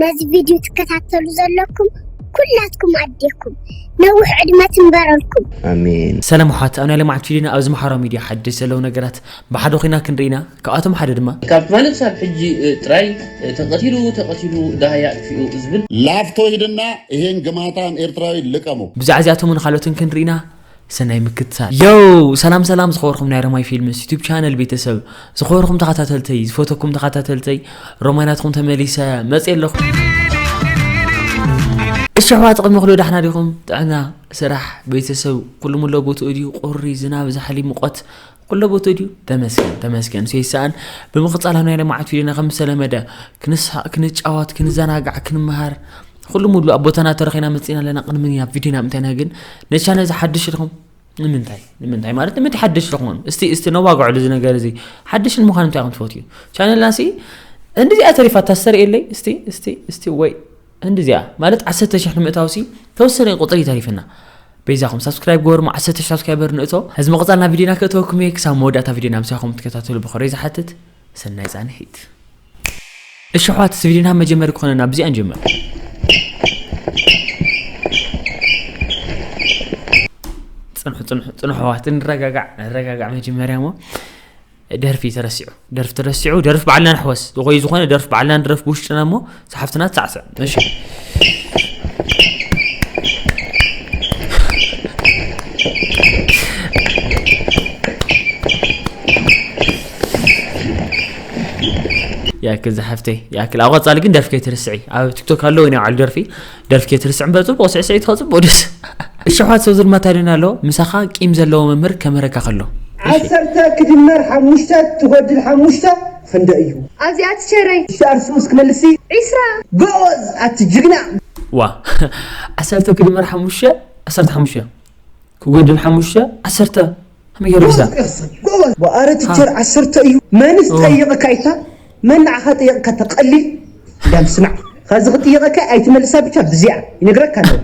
ነዚ ቪድዮ ትከታተሉ ዘለኩም ኩላትኩም ኣዴኩም ነዊሕ ዕድመ ትንበረልኩም። ኣሜን። ሰላም ኣሕዋት፣ ኣብ ናይ ሎማዓንቲ ቪድዮና ኣብዚ ማሕበራዊ ሚድያ ሓድሽ ዘለዉ ነገራት ብሓደ ኮይና ክንርኢና። ካብኣቶም ሓደ ድማ ካብ ትማሊ ክሳብ ሕጂ ጥራይ ተቐቲሉ ተቐቲሉ ደሃይ ኣጥፊኡ ዝብል ላፍቶ ሂድና ይሄን ግማታም ኤርትራዊ ልቀሞ። ብዛዕባ እዚኣቶምን ካልኦትን ክንርኢና። ሰናይ ምክትታል። ዮው! ሰላም ሰላም ዝኸበርኩም ናይ ሮማይ ፊልምስ ዩቱብ ቻነል ቤተሰብ፣ ዝኸበርኩም ተኸታተልተይ፣ ዝፈተኩም ተኸታተልተይ፣ ሮማይ ናትኩም ተመሊሰ መፅየ ኣለኹ። እሺ ኣሕዋት፣ ቅድሚ ኩሉ ዳሕና ዲኹም? ጥዕና፣ ስራሕ፣ ቤተሰብ ኩሉ ምሎ ቦትኡ ድዩ? ቁሪ፣ ዝናብ፣ ዛሕሊ፣ ሙቐት ኩሎ ቦትኡ ድዩ? ተመስገን ተመስገን። ሰይሰኣን ብምቕፃል ኣብ ናይ ሎማዓንቲ ቪድዮና ከም ዝተለመደ ክንስሓቕ፣ ክንጫወት፣ ክንዘናጋዕ፣ ክንመሃር ኩሉ ሙሉ ኣብ ቦታና ተረኺና መፂና ኣለና። ቅድሚ ናብ ቪድዮ ናብ እንታይና ግን ነዚ ቻነል እዚ ሓድሽ ኢልኩም ንምንታይ ንምንታይ ማለት ንምንታይ ሓድሽ ኢልኩም እስቲ እስቲ ነዋግዐሉ እዚ ነገር እዚ ሓድሽ ንምዃን እንታይ ኢኹም ትፈትዩ ቻነልና ሲ እንዲዚኣ ተሪፋታ ስተርእየለይ እስቲ እስቲ እስቲ ወይ እንዲዚኣ ማለት ዓሰርተ ሽሕ ንምእታው ሲ ተወሰነ ቁፅሪ ተሪፍና በይዛኹም ሳብስክራይብ ግበሩ ሞ ዓሰርተ ሽሕ ሳብስክራይበር ንእቶ እዚ መቐፃልና ቪድዮና ክእተወኩም እየ ክሳብ መወዳእታ ቪድዮና ምሳኹም ትከታተሉ ብኽብሪ ዝሓትት ሰናይ ፃንሒት እሺ ኣሕዋት፣ እዚ ቪድዮና መጀመሪ ክኾነና ብዚኣ ንጀምር። ጽንሑ ጽንሑ ጽንሑ ኣሕዋት፣ ንረጋጋዕ ንረጋጋዕ መጀመርያ እሞ ደርፊ ተረሲዑ ደርፊ ተረሲዑ ደርፊ ባዕልና ንሕወስ ዝኾይ ዝኾነ ደርፊ ባዕልና ንድረፍ ብውሽጥና እሞ ሰሓፍትና ትሳዕስዕ እሺ ያክል ዝሓፍተይ ያክል ኣብ ቀፃሊ ግን ደርፊ ከይትርስዒ ኣብ ቲክቶክ ኣለዎ ናይ ባዕሉ ደርፊ ደርፊ ከይትርስዕ እምበር ፅቡቅ ስዕስዒ ትኸፅእ ደስ እሺ ኣሕዋት ሰብ ዝርማታ ደና ኣሎ ምሳኻ ቂም ዘለዎ መምህር ከመረካ ከሎ ዓሰርተ ክድመር ሓሙሽተ ትጎድል ሓሙሽተ ክንደ እዩ ኣብዚኣ ትቸረይ ሽተ ኣርሱ ምስ ክመልሲ ዒስራ ጎበዝ ኣቲ ጅግና ዋ ዓሰርተ ክድመር ሓሙሽተ ዓሰርተ ሓሙሽተ ክጎድል ሓሙሽተ ዓሰርተ ከመይ ገይሩ ይዛብ ጎበዝ ኣረ ቲቸር ዓሰርተ እዩ መን ዝጠይቐካ ኢታ መን ንዓኻ ጠይቕካ ተቐሊል ዳም ስማዕ ኻዚ ክጥይቐካ ኣይትመልሳ ብቻ ብዚኣ ይነግረካ ኣለዎ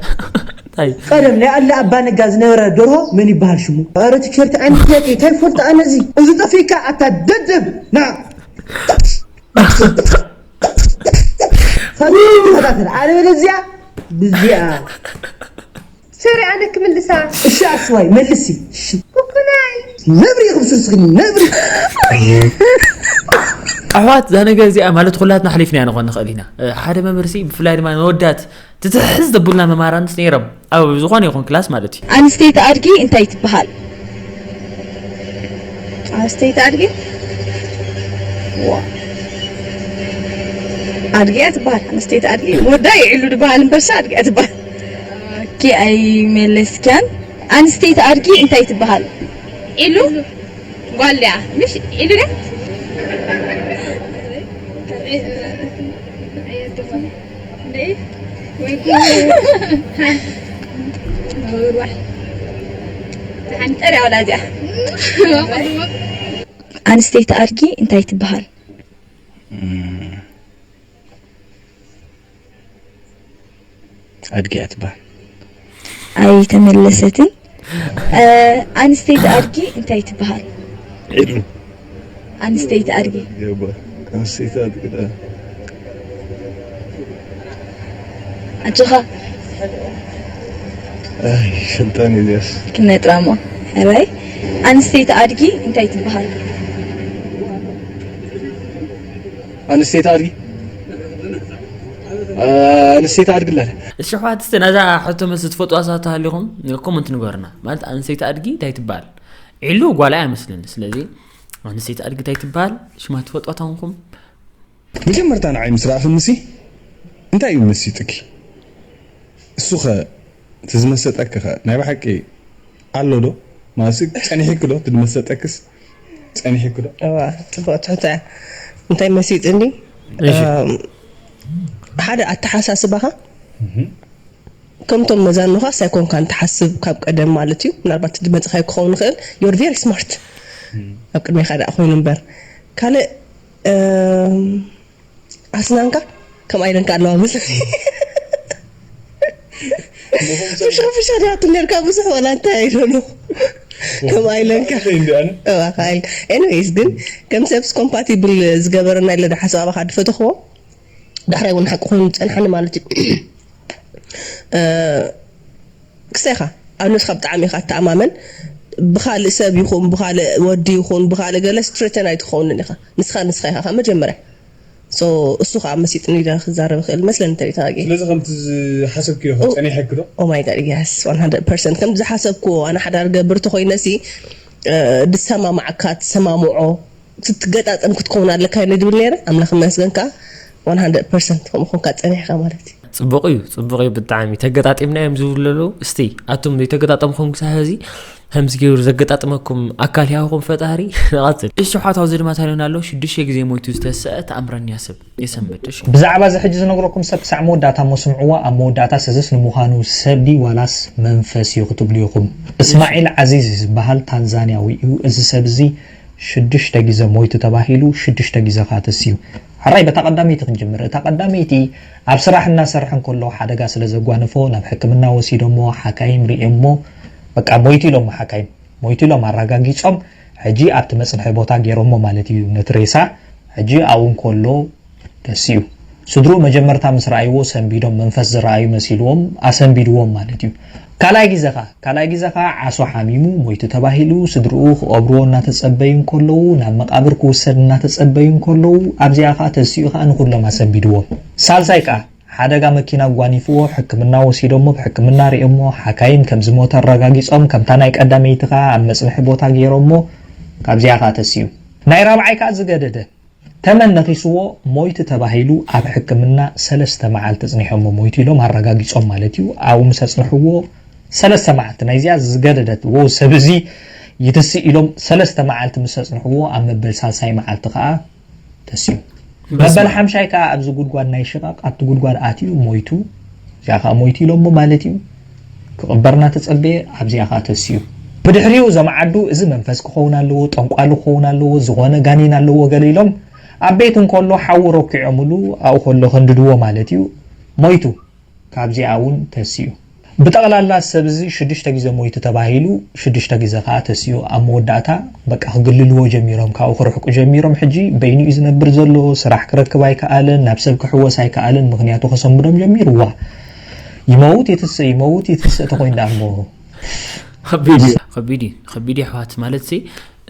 እንታይ ቀደም ናይ ኣለ ኣባ ነጋ ዝነበረ ደርሆ መን ይበሃል ሽሙ ኣረ ቲቸር ተዓኒ ጥያቄ እንታይ ፈልጥ ኣነ እዚ እዚ ጠፊካ ኣታ ደደብ ና ኻዚ ተኸታተል ኣለበለዚያ ብዚኣ ቸረይ ኣነ ክምልሳ እሺ ኣስዋይ መልሲ እሺ ኩኩናይ ነብሪ ኢኹም ስርስኽኒ ነብሪ ኣሕዋት እዛ ነገር እዚኣ ማለት ኩላትና ሓሊፍናያ ንኾን ንኽእል ኢና ሓደ መምህርሲ ብፍላይ ድማ መወዳት ትትሕዝ ዘቡልና መማራንስ ነይሮም ኣብ ዝኾነ ይኹን ክላስ ማለት እዩ ኣንስተይቲ ኣድጊ እንታይ ትበሃል ኣንስተይቲ ኣድጊ ኣድጊ እያ ትበሃል ኣንስተይቲ ኣድጊ ወዳ ይዕሉ ዝበሃል እምበርሳ ኣድጊ እያ ትበሃል ኦኬ ኣይመለስካን ኣንስተይቲ ኣድጊ እንታይ ትበሃል ኢሉ ጓል ድያ ምሽ ኢሉ ድያ ኣንስተይቲ ኣድጊ እንታይ ትበሃል ኣድጊ እያ ትበሃል ኣይተመለሰትን ኣንስተይቲ ኣድጊ እንታይ ትበሃል ኣንስተይቲ ኣድጊ ኣንስተይቲ ኣድጊ ኣጆኻ ኣይፈልጣን እዚያስ ክነጥራሞ ሕራይ ኣንስተይቲ ኣድጊ እንታይ ትበሃል ኣንስተይቲ ኣድጊ ኣንስተይቲ ኣድጊ ኣላ እሺ ኣሕዋት እስቲ ነዛ ሕቶ መልሲ ትፈልጥዋ ሰባት ተሃሊኹም ኮመንት ንገሩና ማለት ኣንስተይቲ ኣድጊ እንታይ ትበሃል ዒሉ ጓል እያ መስለኒ ስለዚ ኣንስተይቲ ኣድጊ እንታይ ትበሃል ሽማ ትፈልጥዋ ተኾንኩም መጀመርታ ንዓይ ምስ ረኣኽኒሲ እንታይ እዩ መሲጥኪ እሱኸ እቲ ዝመሰጠኪኸ ናይ ብሓቂ ኣሎ ዶ ማለት ጸኒሕኪ ዶ እቲ ዝመሰጠክስ ጸኒሕኪ ዶ እዋ ጽቡቕ ትሕቶ እያ እንታይ መሲጥኒ ሓደ ኣተሓሳስባኻ ከምቶም መዛኑኻስ ኣይኮንካን ትሓስብ ካብ ቀደም ማለት እዩ ምናልባት ድመፅኻ ክኸውን ይኽእል you're very smart ኣብ ቅድሜኻ ደኣ ኮይኑ እምበር ካልእ ኣስናንካ ከም ኣይለንካ ኣለዋ መስለኒ ፍሽኽ ፍሽኽ ዲያቱ ነርካ ብዙሕ ወላ እንታይ ኣይደሎ ከም ኣይለንካ ኤኒዌይስ ግን ከም ሰብስ ኮምፓቲብል ዝገበረና ኢለ ዶ ሓሳብ ኣባኻ ድፈተኽዎ ዳሕራይ እውን ሓቂ ኮይኑ ዝፀንሓኒ ማለት እዩ። ክስታይ ኢኻ፣ ኣብ ነብስኻ ብጣዕሚ ኢኻ እተኣማመን። ብኻልእ ሰብ ይኹን ብኻልእ ወዲ ይኹን ብኻልእ ገለ ስትሬተን ኣይትኸውንን ኢኻ። ንስኻ ንስኻ ኢኻ ካብ መጀመርያ። So እሱ ከዓ መሲጥኒ ኢለ ክዛረብ እኽእል መስለኒ እንተ ተባጊ። ስለዚ ከምቲ ዝሓሰብክዮ ጸኒሐኪ ዶ? Oh my god, yes, one hundred percent ከም ዝሓሰብክዎ ኣነ ሓዳር ገብር ተኮይነሲ ድሰማማዓካ ትሰማምዖ ክትገጣጠም ክትከውን ኣለካ ኢለ ድብል ነይረ። ኣምላኽ ይመስገን ከዓ one hundred percent ከምኡ ኮንካ ጸኒሕካ ማለት እዩ። ጽቡቕ እዩ፣ ጽቡቕ እዩ ብጣዕሚ። ተገጣጢምና እዮም ዝብሉ ኣለዉ። እስቲ ኣቱም ዘይተገጣጠምኩም ክሳብ ሕዚ ከምዚ ገይሩ ዘገጣጥመኩም ኣካል ይሃብኩም ፈጣሪ። ንቐጽል። እሺ ሓታው ዝድማት ኣልዮና ኣሎ ሽዱሽተ ግዜ ሞይቱ ዝተሰአ ተኣምረኛ ሰብ የሰንብድ። እሺ። ብዛዕባ እዚ ሕጂ ዝነግረኩም ሰብ ክሳዕ መወዳእታ እሞ ስምዕዎ። ኣብ መወዳእታ ሰዝስ ንምዃኑ ሰብ ድዩ ዋላስ መንፈስ እዩ ክትብሉ ኢኹም። እስማዒል ዓዚዝ ዝበሃል ታንዛንያዊ እዩ። እዚ ሰብ እዚ ሽዱሽተ ግዜ ሞይቱ ተባሂሉ፣ ሽዱሽተ ግዜ ኸዓ ተሲኡ። ሕራይ በታ ቀዳመይቲ ክንጅምር። እታ ቀዳመይቲ ኣብ ስራሕ እናሰርሐ እንከሎ ሓደጋ ስለ ዘጓነፎ ናብ ሕክምና ወሲዶሞ፣ ሓካይም ርእዮሞ፣ በቃ ሞይቱ ኢሎሞ ሓካይም። ሞይቱ ኢሎም ኣረጋጊጾም፣ ሕጂ ኣብቲ መጽንሒ ቦታ ገይሮሞ ማለት እዩ ነቲ ሬሳ። ሕጂ ኣብኡ እንከሎ ተሲኡ። ስድርኡ መጀመርታ ምስ ረኣይዎ ሰንቢዶም፣ መንፈስ ዝረኣዩ መሲልዎም ኣሰንቢድዎም ማለት እዩ። ካልኣይ ግዜ ኸዓ፣ ካልኣይ ግዜ ኸዓ ዓሶ ሓሚሙ ሞይቱ ተባሂሉ፣ ስድርኡ ክቐብርዎ እናተጸበዩ እንከለዉ፣ ናብ መቓብር ክውሰድ እናተጸበዩ እንከለዉ፣ ኣብዚኣ ኸዓ ተሲኡ ኸዓ ንኹሎም ኣሰንቢድዎም። ሳልሳይ ከኣ ሓደጋ መኪና ኣጓኒፍዎ ሕክምና ወሲዶሞ፣ ብሕክምና ርእዮሞ፣ ሓካይም ከም ዝሞተ ኣረጋጊጾም፣ ከምታ ናይ ቀዳመይቲ ኸዓ ኣብ መጽንሒ ቦታ ገይሮሞ፣ ካብዚኣ ኸዓ ተሲኡ። ናይ ራብዓይ ከኣ ዝገደደ። ተመን ነኺስዎ ሞይቱ ተባሂሉ ኣብ ሕክምና ሰለስተ መዓልቲ ኣጽኒሖሞ፣ ሞይቱ ኢሎም ኣረጋጊጾም ማለት እዩ። ኣብኡ ምስ ኣጽንሕዎ ሰለስተ መዓልቲ፣ ናይዚኣ ዝገደደት፣ ዎ ሰብ እዚ ይትስእ ኢሎም ሰለስተ መዓልቲ ምስ ኣጽንሕዎ ኣብ መበል ሳልሳይ መዓልቲ ከኣ ተሲኡ። በስመ መበል ኣብ። ሓምሻይ ከኣ ኣብዚ ጉድጓድ ናይ ሽቓቕ ኣብቲ ጉድጓድ ኣትዩ ሞይቱ። እዚኣ ከኣ ሞይቱ ኢሎሞ ማለት እዩ። ክቕበር እናተጸበየ ኣብዚኣ ከኣ ተሲኡ። ብድሕሪኡ እዞም ዓዱ እዚ መንፈስ ክኸውን ኣለዎ፣ ጠንቋሊ ክኸውን ኣለዎ፣ ዝኾነ ጋኔን ኣለዎ ገለ ኢሎም ኣብ ቤት እንከሎ ሓዊ ረኪዖምሉ ኣብኡ ከሎ ከንድድዎ ማለት እዩ። ሞይቱ። ካብዚኣ እውን ተሲኡ። ብጠቕላላ ሰብ እዚ ሽዱሽተ ግዜ ሞይቱ ተባሂሉ፣ ሽዱሽተ ግዜ ከኣ ተሲኡ። ኣብ መወዳእታ በቃ ክግልልዎ ጀሚሮም፣ ካብኡ ክርሕቁ ጀሚሮም። ሕጂ በይኑ እዩ ዝነብር ዘሎ፣ ስራሕ ክረክብ ኣይከኣለን፣ ናብ ሰብ ክሕወስ ኣይከኣለን፣ ምኽንያቱ ከሰንብዶም ጀሚሩ። ዋ ይመውት ይትስእ ይመውት ይትስእ ተኮይኑ ደኣ እሞ ከቢድ እዩ፣ ከቢድ እዩ፣ ከቢድ እዩ ኣሕዋት። ማለት ሲ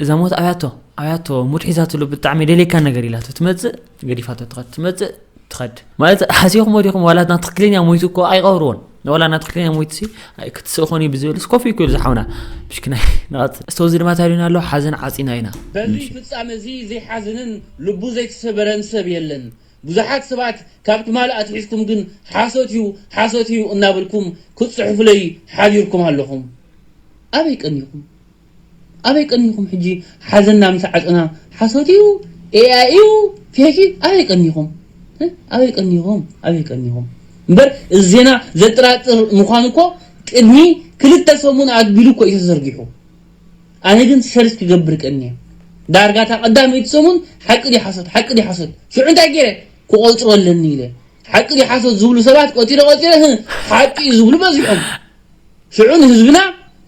እዛ ሞት ኣብያቶ ኣብያቶ ሙድ ሒዛትሉ ብጣዕሚ ደልየካ ነገር ኢላቶ ትመጽእ፣ ገዲፋቶ ትኸድ፣ ትመጽእ ትኸድ። ማለት ሓሲኹም ወዲኹም ዋላ ናብ ትክክለኛ ሞይቱ እኮ ኣይቐብርዎን። ዋላ ናብ ትክክለኛ ሞይቱ ሲ ኣይ ክትስእ ኾን እዩ ብዝብል ስ ኮፍ እዩ ክብል ዝሓውና። ምሽክናይ ንቐጽል። እስቲ እዚ ድማ ታሪና ኣሎ ሓዘን ዓጺና ኢና። በዚ ምሽ- ፍጻመ እዚ ዘይሓዝንን ልቡ ዘይተሰበረን ሰብ የለን። ብዙሓት ሰባት ካብ ትማሊ ኣትሒዝኩም ግን ሓሶት እዩ ሓሶት እዩ እናበልኩም ክትጽሕፉለይ ሓዲርኩም ኣለኹም። ኣበይ ቀኒኹም? ኣበይ ቀኒኹም ሕጂ ሓዘንና ምስ ዓጽና ሓሶት እዩ ኤኣይ እዩ ፌክ እዩ ኣበይ ቀኒኹም? እ? ኣበይ ቀኒኹም? ኣበይ ቀኒኹም? እምበር እዚ ዜና ዘጥራጥር ምዃኑ እኮ ቅድሚ ክልተ ሰሙን ኣቢሉ እኮ እዩ ተዘርጊሑ። ኣነ ግን ሰርች ክገብር ቀንየ። ዳርጋ እታ ቀዳመይቲ ሰሙን ሓቂ ድዩ ሓሶት ሓቂ ድዩ ሓሶት ሽዑ እንታይ ገይረ ክቖጽሮ ኣለኒ ኢለ ሓቂ ድዩ ሓሶት ዝብሉ ሰባት ቆጺረ ቆጺረ ህ ሓቂ እዩ ዝብሉ በዚሖም። ሽዑ ንህዝብና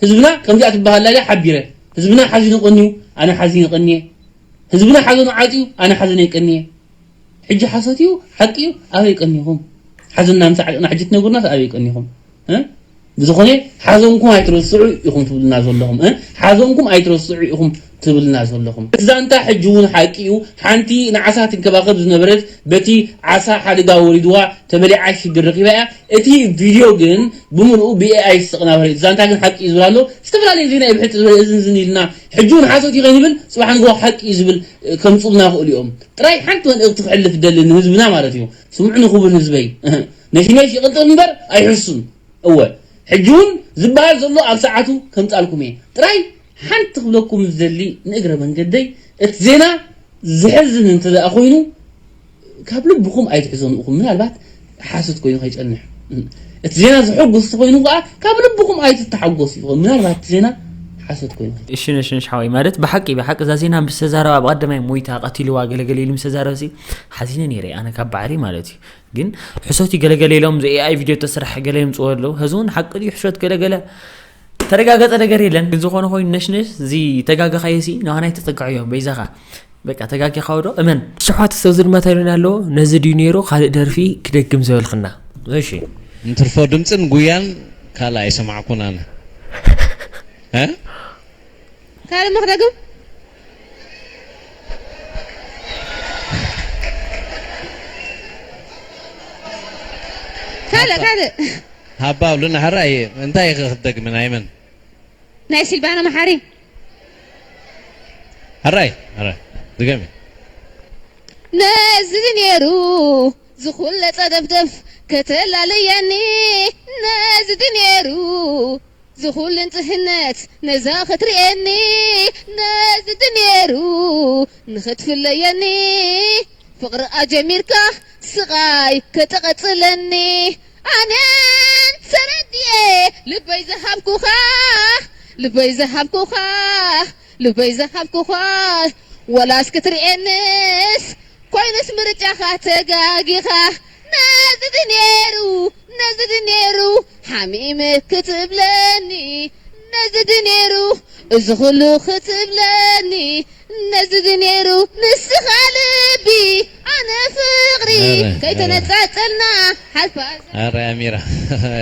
ህዝብና ከምዚኣ ትበሃል ላለ ሓቢረ ህዝብና ሓዚኑ ቀንዩ ኣነ ሓዚኑ ቀንየ ህዝብና ሓዘኑ ዓጽዩ ኣነ ሓዘነይ ቀንየ ሕጂ ሓሶት እዩ ሓቂ እዩ ኣበይ ቀኒኹም ሓዘንና ምሳዕ ዓጽና ሕጂ ትነግሩናስ ኣበይ ቀኒኹም እ ብዝኾነ ሓዘንኩም ኣይትረስዑ ኢኹም ትብሉና ዘለኹም እ ሓዘንኩም ኣይትረስዑ ኢኹም ትብልና ዘለኹም። እቲ ዛንታ ሕጂ እውን ሓቂ እዩ። ሓንቲ ንዓሳ ትንከባኸብ ዝነበረት በቲ ዓሳ ሓደጋ ወሪድዋ ተበሊዓ ሽግር ረኺባ እያ። እቲ ቪድዮ ግን ብምልኡ ብኤኣይ ዝተቐናበረ እዩ። እቲ ዛንታ ግን ሓቂ እዩ ዝብል ኣሎ። ዝተፈላለየ ዜና እዩ ብሕጽ ዝበለ እዝን ዝን ኢልና ሕጂ እውን ሓሶት እዩ ከይንብል ጽባሕ ንግሆ ሓቂ እዩ ዝብል ከምጹልና ይኽእሉ እዮም። ጥራይ ሓንቲ መልእኽቲ ክሕልፍ ደሊ ንህዝብና ማለት እዩ። ስምዑኒ ክቡር ህዝበይ ነሽነሽ ይቕልጥፍ እምበር ኣይሕሱን። እወ ሕጂ እውን ዝበሃል ዘሎ ኣብ ሰዓቱ ከምጻልኩም እየ ጥራይ ሓንቲ ክብለኩም ዝደሊ ንእግረ መንገደይ እቲ ዜና ዝሕዝን እንተ ደኣ ኮይኑ ካብ ልብኹም ኣይትሕዘኑ ኢኹም ምናልባት ሓሶት ኮይኑ ከይጸንሕ እቲ ዜና ዝሕጉስ ተኮይኑ ከዓ ካብ ልብኹም ኣይትተሓጎሱ ኢኹም ምናልባት እቲ ዜና ሓሶት ኮይኑ እሺ ነሽነሽ ሓወይ ማለት ብሓቂ ብሓቂ እዛ ዜና ምስ ተዛረባ ብቀደማይ ሞይታ ቀቲልዋ ገለገለ ኢሉ ምስ ተዛረበ ሲ ሓዚነ ነይረ ኣነ ካብ ባዕሪ ማለት እዩ ግን ሕሶት ይገለገለ ኢሎም ዚ ኤኣይ ቪድዮ ተስራሕ ገለ የምፅዎ ኣለዉ። ሕዚ እውን ሓቂ ድዩ ሕሾት ገለገለ ተረጋገፀ ነገር የለን። ግን ዝኾነ ኮይኑ ነሽነሽ እዚ ተጋገኻዮ ሲ ንዓና ይተፀግዖ እዮም በይዛኻ በቃ ተጋጊኻ ዶ እመን። ሽሓት ሰብ ዝድመታ ኢሉና ኣሎ። ነዚ ድዩ ነይሩ ካልእ ደርፊ ክደግም ዝበልክና? እሺ። እንትርፎ ድምፅን ጉያን ካልእ ኣይሰማዕኩን ኣነ። እ? ካልእ መኽደግም? ካልእ፣ ካልእ። ሃባ ብሉና ሕራይ፣ እንታይ ኢኺ ክትደግሚ ናይ መን? ናይ ሲልቫና መሓሪ። ሕራይ፣ ሕራይ፣ ድገሚ። ነዚ ነይሩ ዝኹለ ጸደፍደፍ ከተላልየኒ፣ ነዚ ነይሩ ዝኹል ንጽህነት ነዛ ክትርእየኒ፣ ነዚ ነይሩ ንኽትፍለየኒ፣ ፍቕሪ ኣጀሚርካ ስቓይ ከተቐጽለኒ፣ ኣነን ተረዲኤ ልበይ ዝሃብኩኻ፣ ልበይ ዝሃብኩኻ፣ ልበይ ዝሃብኩኻ፣ ወላስ ክትርእየንስ ኮይኑስ ምርጫኻ ተጋጊኻ፣ ነዚ ድዩ ነይሩ፣ ነዚ ድዩ ነይሩ ሓሚመ ክትብለኒ፣ ነዚ ድዩ ነይሩ እዚ ኹሉ ክትብለኒ፣ ነዚ ድዩ ነይሩ ንስኻ ልቢ ኣነ ፍቕሪ ኧረ፣ ከይተነጻጸልና ሓልፋ ኧረ ኣሚራ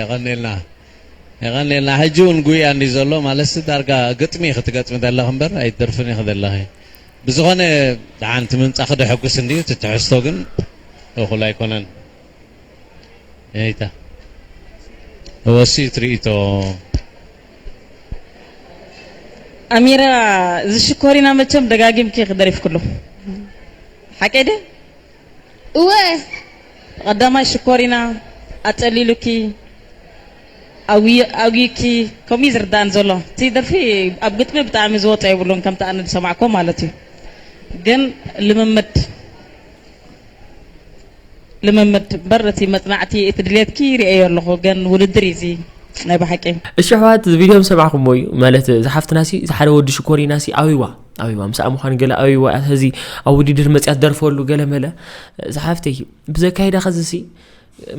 የቐኔልና። የቐኔልና። ሕጂ እውን ጉያ እንዲ ዘሎ ማለትሲ ዳርጋ ግጥሚ ክትገጥሚ ዘለኺ እምበር ኣይትደርፍን ኢኺ ዘለኺ። ብዝኾነ ደሓን እቲ ምምጻእኺ ደሐጉስ እንድዩ፣ እቲ ትሕዝቶ ግን እኹል ኣይኮነን። ይታ ወሲ ትርኢቶ። ኣሚራ፣ እዚ ሽኮሪና መቸም ደጋጊምኪ ክደሪፍክሉ ሓቀይ ደ እወ ቀዳማይ ሽኮሪና ኣጸሊሉኪ ኣጉይኪ ከምኡ እዩ ዝርዳእን ዘሎ። እቲ ደርፊ ኣብ ግጥሚ ብጣዕሚ ዝወፀ የብሉን ከምቲ ኣነ ዝሰማዕኮ ማለት እዩ። ግን ልምምድ ልምምድ እምበር እቲ መፅናዕቲ እቲ ድሌትኪ ርእየዮ ኣለኹ። ግን ውድድር እዩ እዚ ናይ ብሓቂ። እሺ ኣሕዋት እዚ ቪድዮ ምስ ሰማዕኹሞ እዩ ማለት እዛ ሓፍትና ሲ እዛ ሓደ ወዲ ሽኮሪና ሲ ኣበይዋ ኣበይዋ ምሳኣ ምዃን ገለ ኣበይዋ እያ ሕዚ ኣብ ውድድር መፅያ ትደርፈሉ ገለ መለ እዛ ሓፍተይ ብዘካይዳ ኸዚ ሲ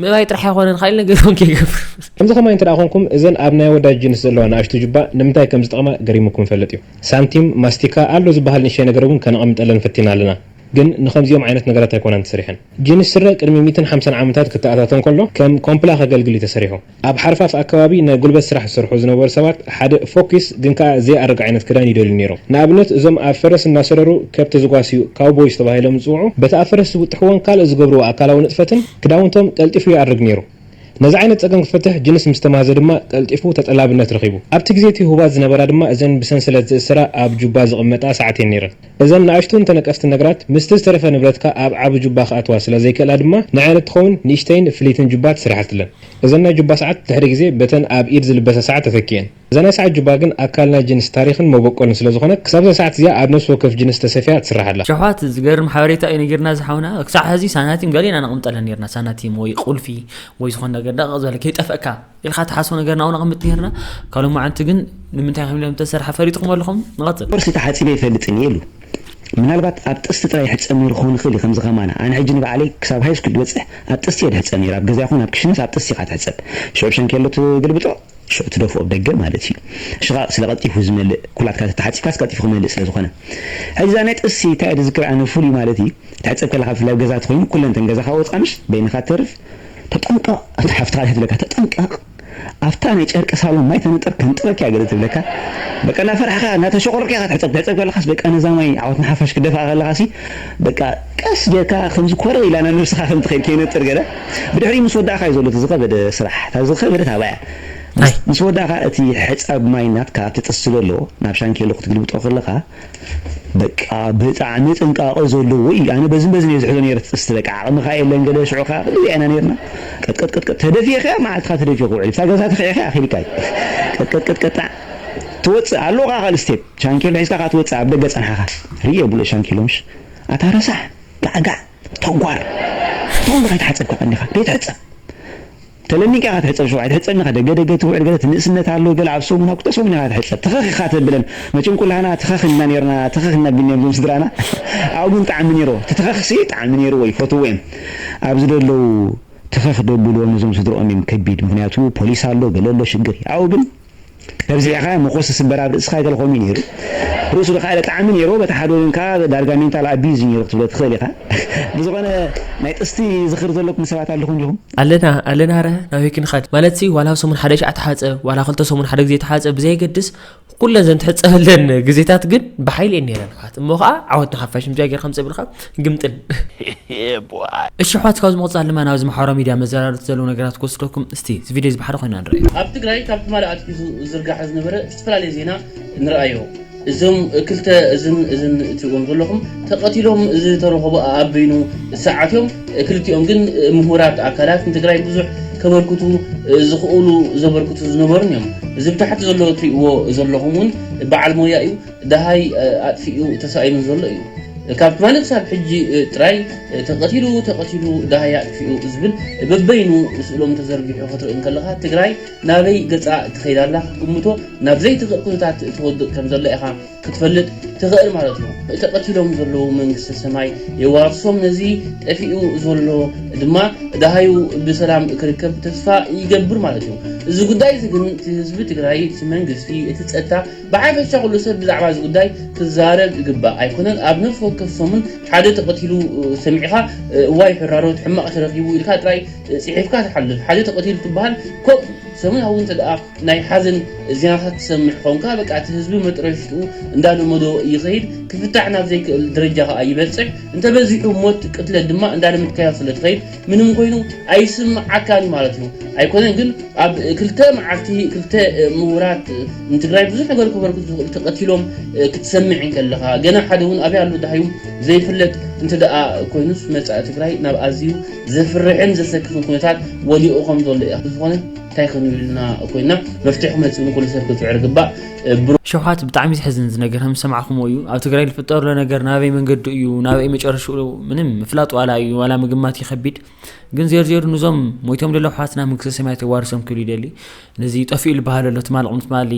ምእባይ ጥራሕ ኣይኮነን ካሊእ ነገር እውን ከይገብር። ከምዚ ከማይ እንተ ደኣ ኾንኩም እዘን ኣብ ናይ ኣወዳት ጅንስ ዘለዋ ንኣሽቱ ጁባ ንምንታይ ከም ዝጠቕማ ገሪሙኩም ይፈልጥ እዩ። ሳንቲም፣ ማስቲካ፣ ኣሎ ዝበሃል ንእሽተይ ነገር እውን ከነቐምጠለን ፈቲና ኣለና። ግን ንኸምዚኦም ዓይነት ነገራት ኣይኮናን ተሰሪሐን። ጅንስ ስረ ቅድሚ ሚእትን ሓምሳን ዓመታት ክተኣታቶ እንከሎ ከም ኮምፕላ ከገልግል እዩ ተሰሪሑ። ኣብ ሓርፋፍ ኣከባቢ ናይ ጉልበት ስራሕ ዝሰርሑ ዝነበሩ ሰባት ሓደ ፎኪስ ግን ከኣ ዘይኣርግ ዓይነት ክዳን ይደልዩ ነይሮም። ንኣብነት እዞም ኣብ ፈረስ እናሰረሩ ከብቲ ዝጓስዩ ካውቦይስ ተባሂሎም ዝጽውዑ በቲ ኣብ ፈረስ ዝብጥሕዎን ካልእ ዝገብርዎ ኣካላዊ ንጥፈትን ክዳውንቶም ቀልጢፉ ይኣርግ ነይሩ። ነዚ ዓይነት ጸገም ክፈትሕ ጅንስ ምስ ተማህዘ ድማ ቀልጢፉ ተጠላብነት ረኺቡ። ኣብቲ ግዜ እቲ ህቡባት ዝነበራ ድማ እዘን ብሰንሰለት ዝእሰራ ኣብ ጁባ ዝቕመጣ ሰዓት እየን ነይረን። እዘን ንኣሽቱ እንተ ነቀፍቲ ነግራት ምስቲ ዝተረፈ ንብረትካ ኣብ ዓቢ ጁባ ክኣትዋ ስለ ዘይክእላ ድማ ንዐን እትኸውን ንእሽተይን ፍልይትን ጁባ ተሰሪሓትለን። እዘን ናይ ጁባ ሰዓት ድሕሪ ግዜ በተን ኣብ ኢድ ዝልበሳ ሰዓት ተተኪኤን። እዛ ናይ ሰዓት ጁባ ግን ኣካል ናይ ጅንስ ታሪኽን መበቆልን ስለ ዝኾነት ክሳብ እዛ ሰዓት እዚኣ ኣብ ነፍሲ ወከፍ ጅንስ ተሰፍያ ትስራሕ ኣላ። ሸውሃት ዝገርም ሓበሬታ እዩ ነጊርና እዚ ሓውና። ክሳዕ ሕዚ ሳናቲም ገለ ኢና ነቕምጠለን ኔርና። ሳናቲም ወይ ቁልፊ ወይ ዝኾነ ነገር ደቐቕ ዝበለ ከይጠፍእካ ኢልካ ትሓስቦ ነገር ናብኡ ነቕምጥ ኔርና። ካብ ሎማዓንቲ ግን ንምንታይ ከም ኢሎም ተሰርሐ ፈሊጥኹም ኣለኹም። ንቐጽል። ቁርሲ ተሓጺበ ኣይፈልጥን እየ ኢሉ። ምናልባት ኣብ ጥስቲ ጥራይ ይሕጸብ ነይሩ ክኸውን ይኽእል እዩ ከምዚ ከማና። ኣነ ሕጂ ንባዕለይ ክሳብ ሃይስኩል ዝበጽሕ ኣብ ጥስቲ እየ ዝሕጸብ ነይረ። ኣብ ገዛ ይኹን ኣብ ክሽነስ ኣብ ጥስቲ ኢኻ ትሕጸብ። ሽዑ ብሸንኬሎ ትግልብጦ ሽዑ ትደፍኦ ብደገ ማለት እዩ። ሽቓቕ ስለ ቀልጢፉ ዝመልእ፣ ኩላትካ ተተሓጺብካስ ቀልጢፉ ክመልእ ስለ ዝኾነ። ሕጂ እዛ ናይ ጥስቲ እንታይ እየ ዝዝክር ኣነ ፍሉይ ማለት እዩ። ትሕጸብ ከለኻ ብፍላይ ኣብ ገዛ ተኾይኑ ኩለን እተን ገዛኻ ወጻ ምሽ በይንኻ ትተርፍ ተጠንቀቕ እታ ሓፍትኻ እንታይ ትብለካ ተጠንቀቕ ኣብታ ናይ ጨርቂ ሳሎን ማይ ተነጥር ከንጥረካ እያ ገለ ትብለካ በቃ እናፈራሕኻ እናተሸቆረርካ ኢኻ ትሕጸብ ትሕጸብ ከለኻስ በቃ ነዛ ማይ ዓወት ንሓፋሽ ክደፍኣ ከለኻሲ በቃ ቀስ ጌርካ ከምዚ ኮረር ኢላ ናብ ነብስኻ ከም ትኸይድ ከይነጥር ገለ ብድሕሪኡ ምስ ወዳእካ እዩ ዘሎ እቲ ዝኸበደ ስራሕ እታ ዝኸበደት ኣብኣ እያ ምስ ወዳእካ እቲ ሕጻብ ማይ ናትካ ኣብቲ ጥስቲ ዘሎ ናብ ሻንኬሎ ክትግልብጦ ከለኻ በቃ ብጣዕሚ ጥንቃቐ ዘለዎ እዩ ኣነ በዝን በዝን እየ ዝሕዞ ነይረ እቲ ጥስቲ በቃ ዓቕሚ ከኣ የለን ገለ ሽዑ ከኣ ክልተ ኢና ነይርና ቀጥቀጥቀጥቀጥ ተደፊእካ መዓልትኻ ተደፊእካ ውዒልካ ገዛ ተኺዕካ ኣኺልካ እዩ ቀጥቀጥቀጥቀጣ ትወፅእ ኣለኻ ካልእ ስቴፕ ሻንኬሎ ሒዝካ ከኣ ትወፅእ ኣብ ደገ ጸንሓኻ ርእየ ብሎ ሻንኬሎ ምሽ ኣታ ረሳሕ ጋዕጋዕ ተጓር ተወንዶ ከይተሓፀብካ ቀኒኻ ከይትሕፀብ ተለሚንካ ኢኻ ትሕጸብ ሽዑ ኣይትሕጸብን ኢኻ ደገ ደገ ትውዕል ገለ ትንእስነት ኣሎ ገለ ኣብ ሰሙን ኣብ ክልተ ሰሙን ኢኻ ትሕጸብ ትኸኽ ኢኻ ተብለን መቸም ኩላህና ትኸኽ እና ኔርና ትኸኽ እና ቢልዮም ዞም ስድራና ኣብኡ ግን ጣዕሚ ኔርዎ ትትኸኽሲ ጣዕሚ ኔርዎ ይፈትዎ እዮም ኣብዚ ደለዉ ትኸኽ ደብልዎም ነዞም ስድርኦም እዮም ከቢድ ምኽንያቱ ፖሊስ ኣሎ ገለ ኣሎ ሽግር እዩ ኣብኡ ግን ተብዚሕኻ መኾሰስ እምበር ኣብ ርእስኻ ገለ ከምኡ ነይሩ። ርእሱ ከዓ ጣዕሚ ነይሩ፣ በቲ ሓደ ወገን ከዓ ዳርጋ ሜንታል ኣቢዩዝ እዩ ነይሩ ክትብሎ ትኽእል ኢኻ። ብዝኾነ ናይ ጥስቲ ዝኽሪ ዘለኩም ሰባት ኣለኹም ዲኹም? ኣለና ኣለና። ረ ናበይ ክንኸድ ማለት ሲ ዋላ ሰሙን ሓደ ሻዕ ተሓፀብ ዋላ ክልተ ሰሙን ሓደ ግዜ ተሓፀብ ብዘየገድስ ኩለን ዘን ትሕፀበለን ግዜታት ግን ብሓይሊ እየን ነይረን። ኣሕዋት እሞ ከዓ ዓወት ንሓፋሽ ምጃ ጌርካ ምፀብልካ ግምጥል። እሺ ኣሕዋት፣ ካብዚ ምቕፃል ድማ ናብዚ ማሕበራዊ ሚድያ መዘራረብቲ ዘለዉ ነገራት ክወስደኩም። እስቲ እዚ ቪድዮ እዚ ብሓደ ኮይና ንረኣዮ። ኣብ ትግራይ ካብ ትማሊ ኣትሒዙ ዝርጋሕ ዝነበረ ዝተፈላለየ ዜና ንረኣዮ። እዞም ክልተ እዝን እዝን እትሪእዎም ዘለኹም ተቐቲሎም ዝተረኸቡ ኣበይኑ ሰዓት እዮም። ክልቲኦም ግን ምሁራት ኣካላት ንትግራይ ብዙሕ ከበርክቱ ዝኽእሉ ዘበርክቱ ዝነበሩን እዮም። እዚ ብታሕቲ ዘሎ እትሪእዎ ዘለኹም እውን በዓል ሞያ እዩ። ደሃይ ኣጥፊኡ ተሳኢኑ ዘሎ እዩ። ካብ ትማሊ ክሳብ ሕጂ ጥራይ ተቐቲሉ ተቐቲሉ ደሃይ ኣጥፊኡ ዝብል በበይኑ ስእሎም ተዘርጊሑ ክትርኢ እንከለኻ ትግራይ ናበይ ገጻ ትኸይድ ኣላ ክትግምቶ ናብ ዘይትኽእል ኩነታት ትወድቕ ከም ዘላ ኢኻ ክትፈልጥ ትኽእል ማለት እዩ። ተቐቲሎም ዘለዉ መንግስተ ሰማይ የዋርሶም፣ ነዚ ጠፊኡ ዘሎ ድማ ደሃዩ ብሰላም ክርከብ ተስፋ ይገብር ማለት እዩ። እዚ ጉዳይ እዚ ግን እቲ ህዝቢ ትግራይ፣ እቲ መንግስቲ፣ እቲ ጸጥታ ብሓፈሻ ኩሉ ሰብ ብዛዕባ እዚ ጉዳይ ክዛረብ ይግባእ። ኣይኮነን ኣብ ነፍሲ ወከፍ ሰሙን ሓደ ተቐቲሉ ሰሚዕኻ እዋይ ሕራሮት ሕማቕ ተረኺቡ ኢልካ ጥራይ ጽሒፍካ ትሓልፍ። ሓደ ተቐቲሉ ትበሃል ኮፍ ሰሙናዊ እንተ ደኣ ናይ ሓዘን ዜናታት ትሰምዕ ኾንካ በቃ እቲ ህዝቢ መጥረሽትኡ እንዳለመዶ ይኸይድ፣ ክፍታሕ ናብ ዘይክእል ደረጃ ኸኣ ይበጽሕ። እንተበዚሑ ሞት ቅትለት ድማ እንዳለመድካዮ ስለ ትኸይድ ምንም ኮይኑ ኣይስምዓካን እዩ ማለት እዩ። ኣይኮነን ግን ኣብ ክልተ መዓልቲ ክልተ ምሁራት ንትግራይ ብዙሕ ነገር ክበርክቱ ዝኽእሉ ተቐቲሎም ክትሰምዕ እንከለኻ ገና ሓደ እውን ኣበይ ኣሎ ደሃዩ ዘይፍለጥ እንተ ደኣ ኮይኑስ መጻኢ ትግራይ ናብ ኣዝዩ ዘፍርሕን ዘሰክፍን ኩነታት ወዲቑ ከም ዘሎ እያ። ብዝኾነ እንታይ ክንብል ኢና ኮይና መፍትሒ ክመጽእ ንኩሉ ሰብ ክትስዕር ግባእ። ብሩ ሸውሓት ብጣዕሚ ዘሕዝን እዚ ነገር ከም ዝሰማዕኹምዎ እዩ። ኣብ ትግራይ ዝፍጠር ዘሎ ነገር ናበይ መንገዱ እዩ ናበይ መጨረሽኡ ምንም ምፍላጥ ዋላ እዩ ዋላ ምግማት ይኸቢድ። ግን ዜሩ ዜሩ ንዞም ሞይቶም ዘለዉ ኣሕዋትና መንግስተ ሰማያት የዋርሶም ክብል ይደሊ። ነዚ ጠፊኡ ዝበሃል ዘሎ ትማሊ ቅድሚ ትማሊ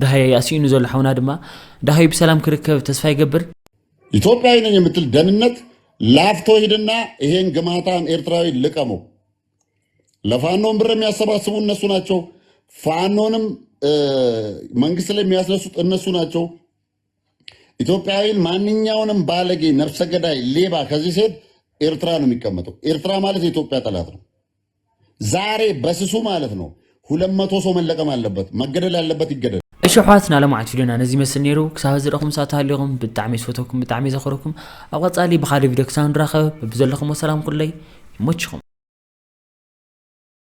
ደሃየ ኣስኢኑ ዘሎ ሓውና ድማ ደሃዩ ብሰላም ክርከብ ተስፋ ይገብር። ኢትዮጵያዊ ነኝ የምትል ደህንነት ላፍቶ ሂድና ይሄን ግማታም ኤርትራዊ ልቀመው። ለፋኖም ብር የሚያሰባስቡ እነሱ ናቸው። ፋኖንም መንግስት ላይ የሚያስነሱት እነሱ ናቸው። ኢትዮጵያዊን ማንኛውንም ባለጌ ነፍሰ ገዳይ ሌባ ከዚህ ሴት ኤርትራ ነው የሚቀመጠው። ኤርትራ ማለት የኢትዮጵያ ጠላት ነው። ዛሬ በስሱ ማለት ነው። ሁለት መቶ ሰው መለቀም አለበት። መገደል ያለበት ይገደል። እሺ ኣሕዋትና ለማዓት ቪድዮና ነዚ ይመስል ነይሩ። ክሳብ ዝረኹም ሳት ሃሊኹም ብጣዕሚ ዝፈተኩም ብጣዕሚ ዘኽረኩም። ኣብ ቀጻሊ ብኻልእ ቪድዮ ክሳብ ንራኸብ ብዘለኹም ሰላም ኩለይ ይመችኹም።